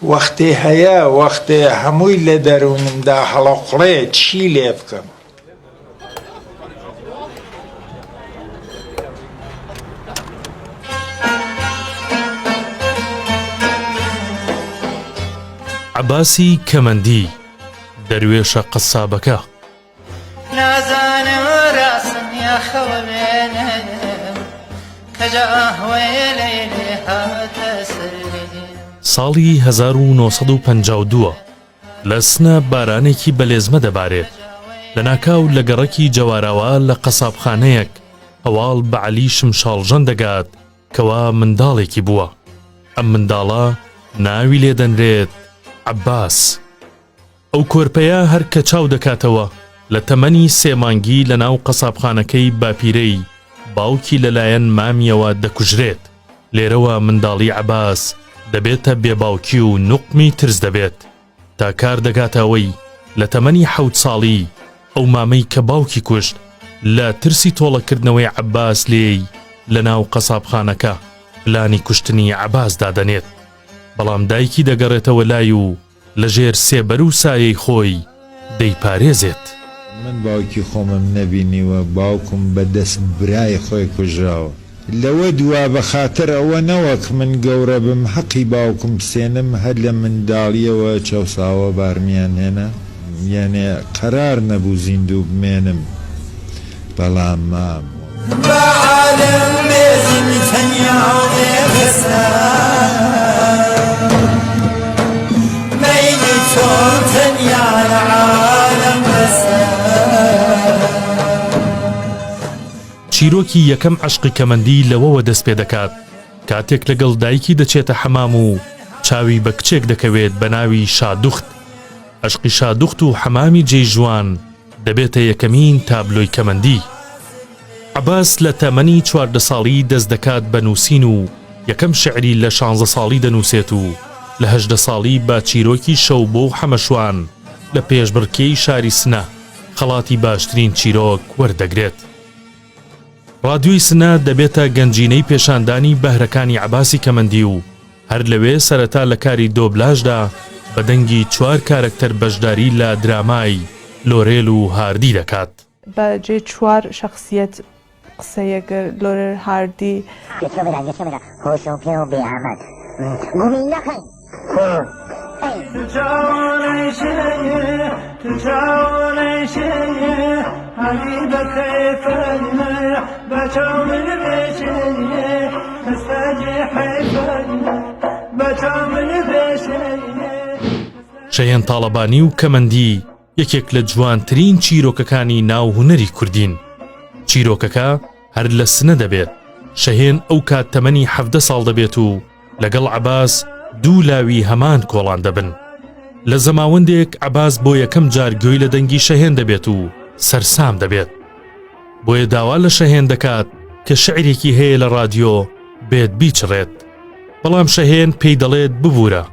وەختێ هەیە وەختێ هەمووی لە دەروونمدا هەڵەقوڵێ چی لێ بکەم؟ عەباسی کەمەندی، دەروێشە قەسابەکە. نازانم راسم یا خەوەێنم کەجا ئاهوەێ لەیلێ هاتە سەرێ. ساڵی 1952 لە سنە بارانێکی بەلێزمە دەبارێت، لەناکاو لە گەڕەکی جەواراوا لە قەسابخانەیەک هەواڵ بە عەلی شمشاڵژەن دەگات کەوا منداڵێکی بووە، ئەم منداڵە ناوی لێ دەنرێت عەباس. ئەو کۆرپەیە هەر کە چاو دەکاتەوە لە تەمەنی سێ مانگی لە ناو قەسابخانەکەی باپیرەی باوکی لە لایەن مامیەوە دەکوژرێت، لێرەوە منداڵی عەباس دەبێتە بێ باوکی و نوقمی ترس دەبێت تا کار دەگاتە ئەوەی لە تەمەنی حەوت ساڵی ئەو مامەی کە باوکی کوشت لە ترسی تۆڵەکردنەوەی عەباس لێی لە ناو قەسابخانەکە پلانی کوشتنی عەباس دادەنێت بەڵام دایکی دەگەڕێتەوە لای و لە ژێر سێبەر و سایەی خۆی دەیپارێزێت. من باوکی خۆمم نەبینیوە، باوکم بە دەست برای خۆی کوژراوە. لەوە دوا بە خاتر ئەوە نەوەک من گەورە بم هەقی باوکم بسێنم هەر لە منداڵیەوە چەوساوە بارمیان هێنا یانێ قەرار نەبوو زیندوو بمێنم بەڵام مام. با عالم بێژن تەنیا و بێ بەسە مەیلی تۆ تەنیا لە عالم بەسە. چیرۆکی یەکەم عەشقی کەمەندی لەوەوە دەست پێ دەکات کاتێک لەگەڵ دایکی دەچێتە حەمام و چاوی بە کچێک دەکەوێت بە ناوی شادوخت عەشقی شادوخت و حەمامی جێی ژوان دەبێتە یەکەمین تابلۆی کەمەندی. عەباس لە تەمەنی 14 ساڵی دەست دەکات بە نووسین و یەکەم شیعری لە شانزە ساڵی دەنووسێت و لە 18 ساڵی بە چیرۆکی شەوبۆ و حەمەشوان لە پێشبڕکێی شاری سنە خەڵاتی باشترین چیرۆک وەردەگرێت. ڕادیۆی سنە دەبێتە گەنجینەی پێشاندانی بەهرەکانی عەباسی کەمەندی و هەر لەوێ سەرەتا لە کاری دۆبلاژدا بە دەنگی چوار کارەکتەر بەشداری لە درامای لۆرێل و هاردی دەکات. بە جێ چوار شەخسیەت قسەیە کرد لۆرێل هاردی. گەچە برا گەچە برا هۆش و پێ و بێ ئاماد گومی نەکەی خۆ ئەی. شەهێن تاڵەبانی و کەمەندی یەکێک لە جوانترین چیرۆکەکانی ناو هونەری کوردین. چیرۆکەکە هەر لە سنە دەبێت، شەهێن ئەو کات تەمەنی 17 ساڵ دەبێت و لەگەڵ عەباس دوو لاوی هەمان کۆڵان دەبن. لە زەماوەندێک عەباس بۆ یەکەم جار گوێی لە دەنگی شەهێن دەبێت و سەرسام دەبێت. بۆیە داوا لە شەهێن دەکات کە شعرێکی هەیە لە ڕادیۆ بێت بیچڕێت. بەڵام شەهێن پێی دەڵێت ببورە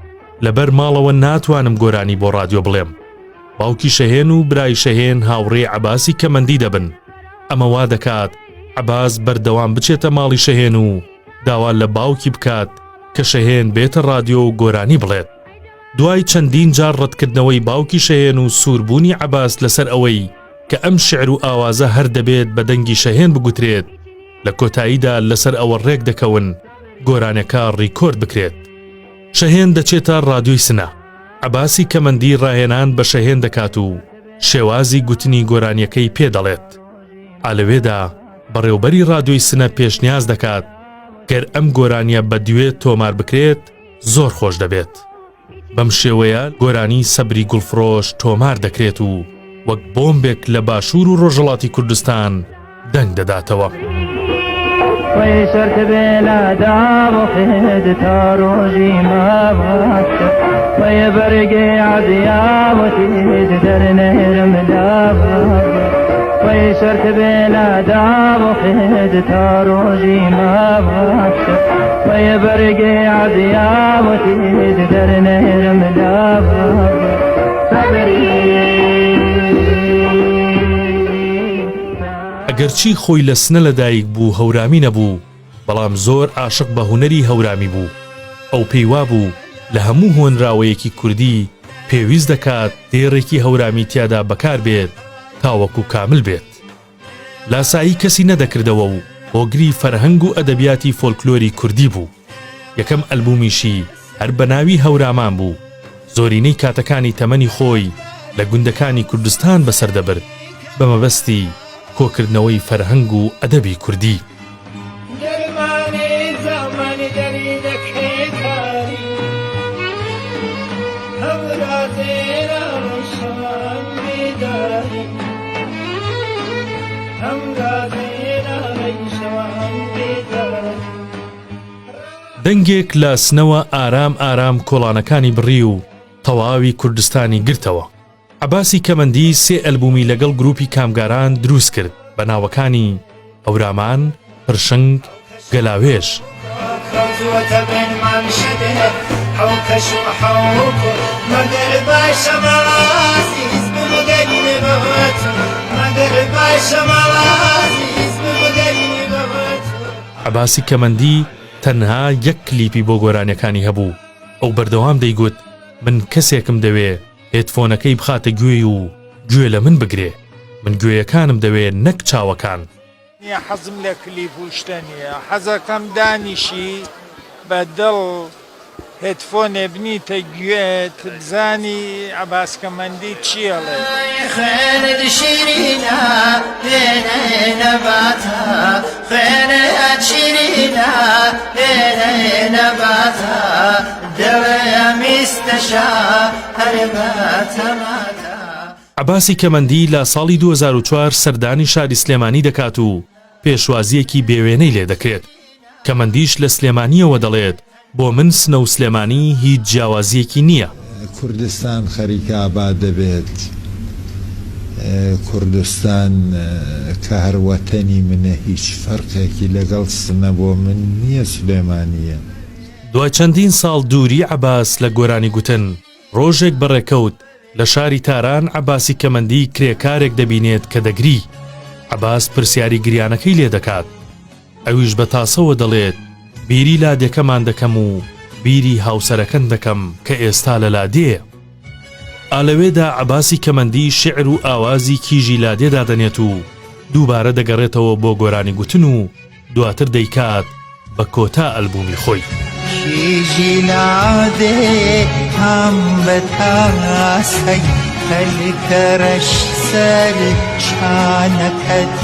لەبەر ماڵەوە ناتوانم گۆرانی بۆ ڕادیۆ بڵێم. باوکی شەهێن و برای شەهێن هاوڕێی عەباسی کەمەندی دەبن. ئەمە وا دەکات عەباس بەردەوام بچێتە ماڵی شەهێن و داوا لە باوکی بکات کە شەهێن بێتە ڕادیۆ و گۆرانی بڵێت. دوای چەندین جار ڕەتکردنەوەی باوکی شەهێن و سووربوونی عەباس لەسەر ئەوەی کە ئەم شیعر و ئاوازە هەر دەبێت بە دەنگی شەهێن بگوترێت، لە کۆتاییدا لەسەر ئەوە ڕێک دەکەون گۆرانیەکە ڕیکۆرد بکرێت. شەهێن دەچێتە ڕادیۆی سنە، عەباسی کەمەندی ڕاهێنان بە شەهێن دەکات و شێوازی گوتنی گۆرانیەکەی پێ دەڵێت. ئا لەوێدا بەڕێوبەری ڕادیۆی سنە پێشنیاز دەکات گەر ئەم گۆرانیە بە دوێت تۆمار بکرێت زۆر خۆش دەبێت. بەم شێوەیە گۆرانی سەبری گوڵفرۆش تۆمار دەکرێت و وەک بۆمبێک لە باشوور و ڕۆژهەڵاتی کوردستان دەنگ دەداتەوە. ئەگەرچی خۆی لە سنە لەدایک بوو هەورامی نەبوو، بەڵام زۆر عاشق بە هونەری هەورامی بوو. ئەو پێی وابوو. لە هەموو هۆنراوەیەکی کوردی پێویست دەکات دێڕێکی هەورامی تیادا بەکار بێت تاوەکو کامل بێت. لاسایی کەسی نەدەکردەوە و هۆگری فەرهەنگ و ئەدەبیاتی فۆلکلۆری کوردی بوو. یەکەم ئەلبومیشی هەر بە ناوی هەورامان بوو. زۆرینەی کاتەکانی تەمەنی خۆی لە گوندەکانی کوردستان بەسەر دەبرد بە مەبەستی کۆکردنەوەی فەرهەنگ و ئەدەبی کوردی. دەنگێک لە سنەوە ئارام ئارام کۆڵانەکانی بڕی و تەواوی کوردستانی گرتەوە. عەباسی کەمەندی سێ ئەلبوومی لەگەڵ گرووپی کامگاران دروست کرد بە ناوەکانی، هەورامان، پرشنگ، گەلاوێژ. عەباسی کەمەندی تەنها یەک کلیپی بۆ گۆرانیەکانی هەبوو، ئەو بەردەوام دەیگوت من کەسێکم دەوێ هێدفۆنەکەی بخاتە گوێی و گوێ لە من بگرێ، من گوێیەکانم دەوێ نەک چاوەکان. نیە حەزم لە کلیپ و شتە نیە حەزەکەم دانیشی بە دڵ هێدفۆنێ بنیتە گوێت بزانی عەباس کەمەندی چی ئەڵێ. خوێنت شیرینە وێنەی نەباتە خوێنت شیرینە وێنەی نەباتە دڵم ئیستەشا هەر بە تەماتە. عەباسی کەمەندی لە ساڵی 2004 سەردانی شاری سلێمانی دەکات و پێشوازییەکی بێوێنەی لێ دەکرێت. کەمەندیش لە سلێمانییەوە دەڵێت، بۆ من سنە و سلێمانی هیچ جیاوازییەکی نییە. کوردستان خەریکە ئاباد دەبێت، کوردستان کە هەر وەتەنی منە هیچ فەرقێکی لەگەڵ سنە بۆ من نییە سلێمانییە. دوای چەندین ساڵ دووری عەباس لە گۆرانی گوتن، ڕۆژێک بە ڕێکەوت لە شاری تاران عەباسی کەمەندی کرێکارێک دەبینێت کە دەگری، عەباس پرسیاری گریانەکەی لێ دەکات، ئەویش بە تاسەوە دەڵێت بیری لادێکەمان دەکەم و بیری هاوسەرەکەم دەکەم کە ئێستا لە لادێیە. ئا لەوێدا عەباسی کەمەندی شیعر و ئاوازی کیژی لادێ دادەنێت و دووبارە دەگەڕێتەوە بۆ گۆرانی گوتن و دواتر دەیکات بە کۆتا ئەلبوومی خۆی. کیژی لادێ هەم بە تاسەی پەلکە رەش سەر شانەکەت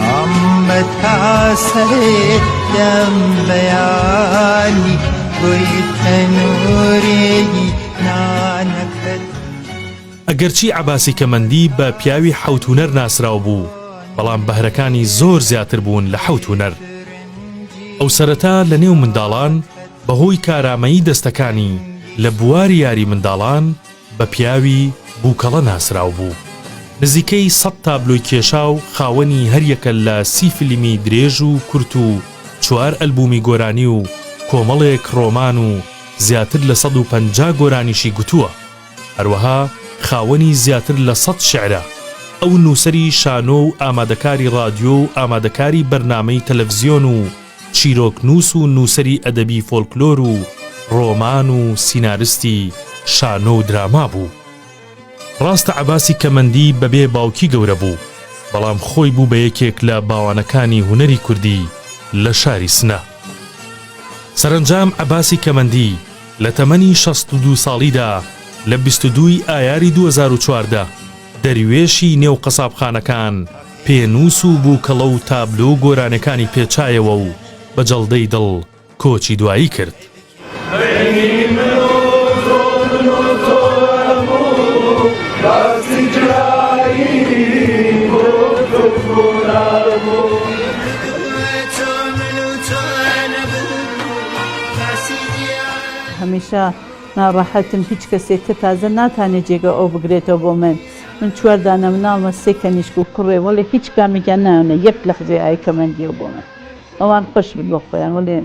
هەم بە تاسەی دەم بەیانی گوی تەنووری نانەکەت. ئەگەرچی عەباسی کەمەندی بە پیاوی حەوت هونەر ناسراو بوو، بەڵام بەهرەکانی زۆر زیاتر بوون لە حەوت هونەر. ئەو سەرەتا لە نێو منداڵان بە هۆی کارامەیی دەستەکانی لە بواری یاری منداڵان بە پیاوی بووکەڵە ناسراو بوو. نزیکەی سەد تابلۆی کێشا و خاوەنی هەریەکە لە سی فیلمی درێژ و کورت و چوار ئەلبوومی گۆرانی و کۆمەڵێک ڕۆمان و زیاتر لە 150 گۆرانیشی گوتووە. هەروەها خاوەنی زیاتر لە سەد شیعرە. ئەو نووسەری شانۆ و ئامادەکاری ڕادیۆ و ئامادەکاری بەرنامەی تەلەفزیۆن و چیرۆکنووس و نووسەری ئەدەبی فۆلکلۆر و ڕۆمان و سینارستی شانۆ و دراما بوو. ڕاستە عەباسی کەمەندی بەبێ باوکی گەورە بوو، بەڵام خۆی بوو بە یەکێک لە باوانەکانی هونەری کوردی لە شاری سنە. سەرەنجام عەباسی کەمەندی لە تەمەنی 62 ساڵیدا لە 22 ی ئایاری 2014 دەروێشی نێو قەسابخانەکان پێنووس و بووکەڵە و تابلۆ و گۆرانیەکانی پێچایەوە و بە جەڵدەی دڵ کۆچی دوایی کرد. هەمیشە ناڕەحەتم هیچ کەسێک کە تازە ناتانێ جێگە ئەو بگرێتەوە بۆ من من چوار دانە مناڵمە سێ کەنیشک و کوڕێ وەڵێ هیچ کامێکیان نایەنە یەک لەحزەی ئای کەمەندیەو بۆ من ئەوان خۆش بن بۆ خۆیان وەڵێ.